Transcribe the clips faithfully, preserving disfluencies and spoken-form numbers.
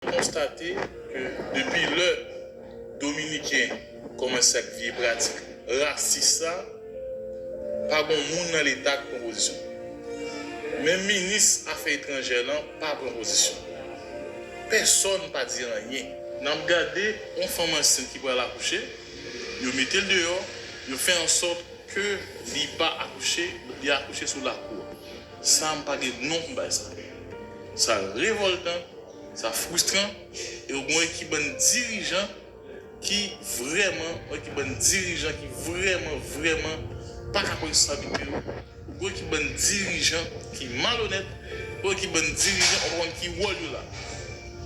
Konstate ke depi lè Dominiken kòmanse ak vye pratik rasis sa, pa gen moun nan Leta ki pran pozisyon. Menm minis afè etranjè lan pa pran pozisyon. Pèsonn pa di anyen. N ap gade yon fanm ansent ki pral akouche, yo mete l deyò, yo fè ansòt ke li pa akouche, li akouche sou lakou a. Sa, m pa gen non pou bay sa. Sa revòltan, sa fristran, e w gen yon ekip bann dirijan ki vrèman, yon ekip bann dirijan ki vrèman, vrèman pa ka pran responsablite yo. Ou gen yon ekip bann dirijan ki malonèt, ou gen yon ekip bann dirijan ou pa konn ki wòl yo la.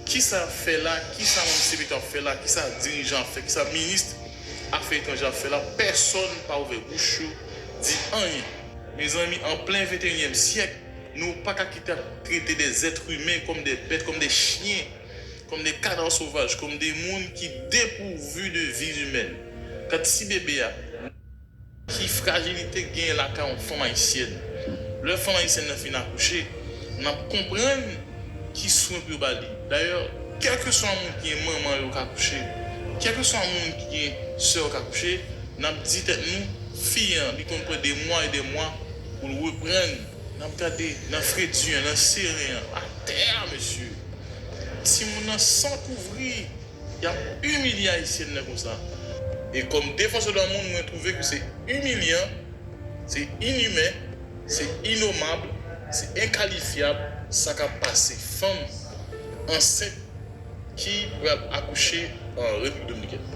Kisa y ap fè la? Kisa manm C P T ap fè la? Kisa dirijan ap fè? Kisa minis afè etranjè ap fè la? Pèsonn pa ouvè bouch yo di anyen. Mezanmi, an plen venteyinyèm syèk, nou pa ka kite ap trete des êtres humains comme des bêtes, comme des chiens, comme des cadavres sauvages, comme des moun ki depouvu de vi imèn. Gad ti bebe a, ki frajilite k genyen lakay yon fanm ayisyèn. Lè fanm ayisyèn nan fin akouche, n ap konprann ki swen pou yo ba li. Dayè, kèlkeswa moun ki gen manman yo k akouche, kèlkeswa moun ki gen sè yo k akouche, n ap di tèt nou, fi an, li konn pran de mwa e de mwa pou l reprann. N ap gade nan fredi an, nan seren an, atè a, mesye. Timoun nan san kouvri, y ap imilye ayisyèn nan konsa. E kòm defansè dwa moun, mwen twouve ke se imilyan, se inimen, se inomab, se enkalifyab sa k ap pase fanm ansent ki pral akouche an Repiblik Dominikèn.